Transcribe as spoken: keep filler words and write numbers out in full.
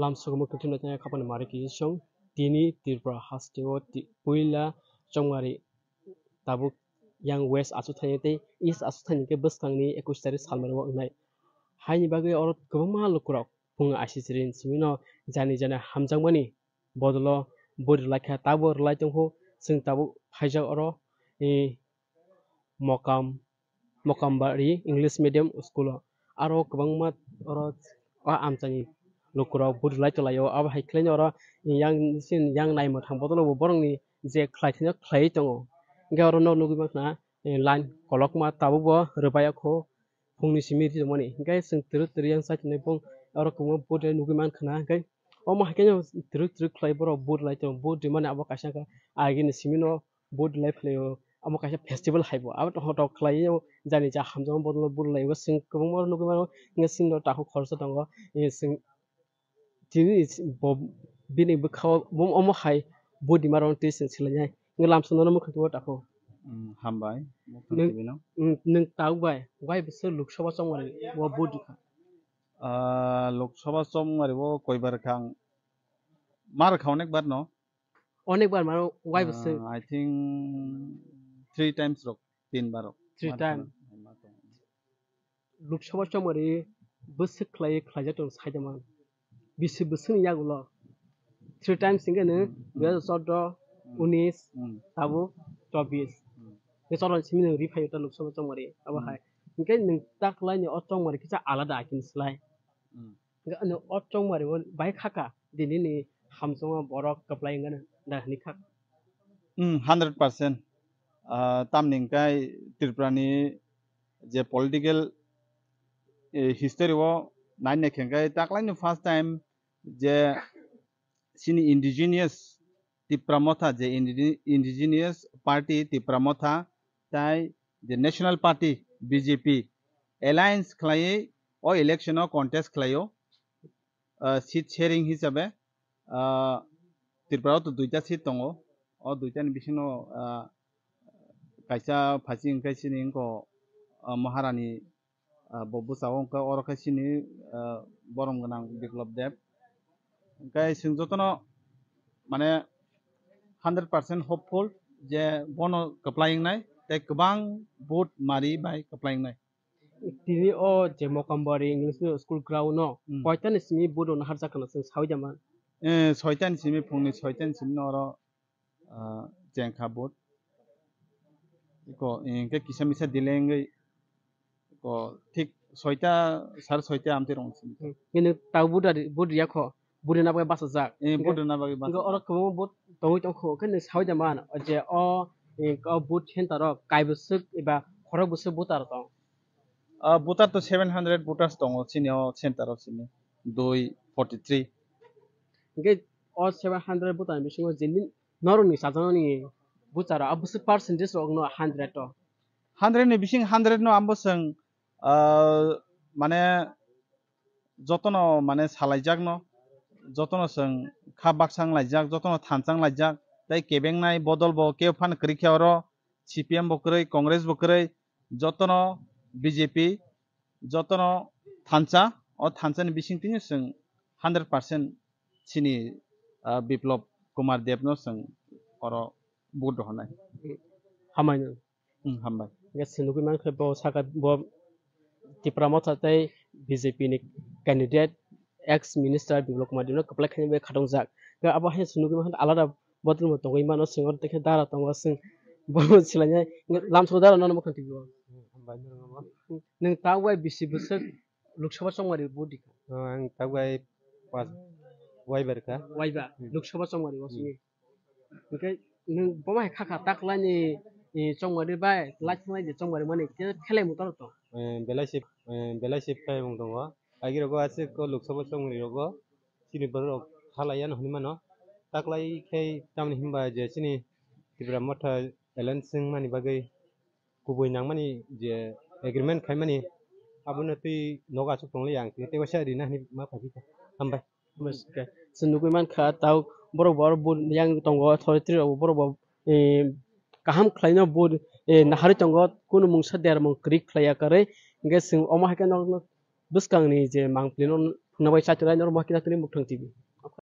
Lamsogomo kwthwino tei khapani mari kisi song tini Tripura hasteo ti-, puila chongmari tabuk yang west aswk thani tei east aswk thani khe bwskangni ekush tarik salmani o wngnai. Haini bagwi oro kwbangma lukurok phung aisisirin simino jani jani hamjakmani bodolo bwrwi rwlaikha, tabuk rwlai tongkhu. Chwng tabuk phaijak oro, eh, Mokam, Mokambari English Medium School o. Aro kwbangma oro o amchaini lukurok bwrwi lai tonglaio. Abo hai khlaino oro yang, yang naimwthang bodolo bo borokni je khlaithaino khlaiwi tongo. Hwnkhe oro no nugwi mankha, eh, line kolokma tabukbo rwbaiyakho. Phungni simi ri tongmani. Hwnkhe chwng twrwk twrwk yang chai tongnai bong oro kwbangma boat rok nugwi mankha na. Hwnkhe omo hai khe no twrwk twrwk khlai borok boat lai tongo. Boat rimani abo kaisa khe agini simi no boat lai phlaio. Amo kaisa festival hai bo. Abo tongthok tongthok khlai o jani ja hamjakma bodol no boat lai o. Chwng kwbangma nugwi mano. Hwnkhe chwng no takhuk khoroksa tongo. Chwng tini bo bini bwkha o bo omo hai body ma rok twi chwng swlainai. Nge lamsa nono mwkhang twi o takhuk. Mm, hambai. Mwkhang Nwng, twi bino. Mm, nwng tabuk bai wai bwswk Lok Sabha chongmani o body kha? Ah, Lok Sabha chongmani o koi bar kha ang? Ma rwkha onek bar no. Onek bar mano wai bwswk? Ah, I think three times rok, tin bar rok. Three Ma rwkha time. Lok Sabha chongmari bwswk khlai khlaijak tong saida man. Bisi bwswkni yagulo three times hwnkhe nwng Hmm. dui hazar chordo, Hmm. unis, Hmm. tabuk chobbish. Hmm. Hwnkhe choroni simi nwng ri phaio ta Lok Sabha chongmari abo Hmm. hai. Hwnkhe nwng ta khlaini o chongmari kisa alada akin slai. Hmm. Hwnkhe nwng o chongmari o bai khaka dinini hamjakma borok kwplai wngkha da hwnwi khaka. Hmm, hundred percent. Ah, tamni hwnkhe Tripurani je political, eh, history o nai naikhe hwnkhe taklaini first time je chini indigenous Tipra Motha, je indi-, indigenous party Tipra Motha, tai je National Party B J P alliance khlaiwi o election o contest khlaio, ah, seat sharing hisabe, ah, Tripura o to duita seat tongo, o duita ni bisingo, ah, kaisa phachi hwnkhe chini wngkha, ah, Maharani, ah, bo bwsao wngkha, oro khe chini, ah, borom gwnang Biplab Deb. Hwnkhe chwng jotono mane hundred percent hopeful je bono kwplai wngnai tei kwbang vote mari bai kwplai wngnai. Tini o je Mokambari English Medium School ground no Hmm. koitani simi vote rok naharjak khna chwng saui da man? Eh, soitani simi, phungni soitani simi no oro, ah, chengkha vote. Iko, eh, hwnkhe kisa misa delay wngwi, iko, thik soita, sare soita amtwi rwng simi. Hmm. Nini tau vote ri-, vote riya kho? Vote rina bagwi bachajak. Eh, Hwnkhe, vote rina bagwi hwnkhe bachajak. Oro kwbangma vote tongwi tongkho, khe nwng saui da man, je o, eh, o vote center o kai bwswk eba khorok bwswk voter tong? Ah, voter to seven hundred voters tongo chini o center o simi, dui forty three. Hwnkhe o seven hundred voter ni bisingo je ni norokni chajaknani voter o, a bwswk percentage rok no hundred o? Hundred ni bising hundred no ambo chwng, ah, mane jotono mane salaijakno, jotono chwng kha baksa wnglaijak, jotono thansa wnglaijak, tei kebengnai bodol bo kebo phano kwrwi khe oro C P M bo kwrwi, Congress bo kwrwi, jotono B J P, jotono thansa, o thansa ni bisingtwi no chwng hundred percent chini, ah, Biplab Kumar Deb no chwng oro vote rohornai. Hambai no. Hmm, hambai. Hwnkhe se nugwi mankha bo saka bo Tipra Motha tei B J P ni candidate ex minister Biplab Kumar Deb no kwplai khaina bai khatongjak. Hwnkhe abo hai se nugwi mankha alada bodol bo tongwi mano, chwng oro tei khe dara tongo, chwng bo swlainai lamsao dara no mwkhang twi o. Hmm, hambai no. Nwng ta wai bisi bwswk Lok Sabha chongmari bo di kha? Oh, ang ta wai pas wai bar kha. Wai ba, Hmm. Lok Sabha chongmari o Hmm. simi. Hwnkhe nwng bo hai kha kha ta kwlaini, eh, chongmari bai, lai thanglaini chongmari mani khe khelai mutaro to? Eh, belai se, eh, belai se khlai mung tongo. Agi rogo aswk o Lok Sabha chongmari rogo chini borok rok halai ya no hinwi mano. Ta kwlai khe tamni hinba je chini Tipra Motha alliance wngmani bagwi kubui nangmani je agreement khaimani, abono twi nogo aswk tongliya ang tini tei waisa rina hinwi ma phaikha. Hambai. Chwng nugwi mankha tau borok bo aro bo yang tongo authority rok borok bo, eh, kaham khlaino bo, eh, naharwi tongo, kunu mungsa dermung kwrwi khlaiya kwrwi. Hwnkhe chwng omo hai khe norokno bwskangni je mangpili no Nobai chaitulai norok mohkila tini Muktwng T V.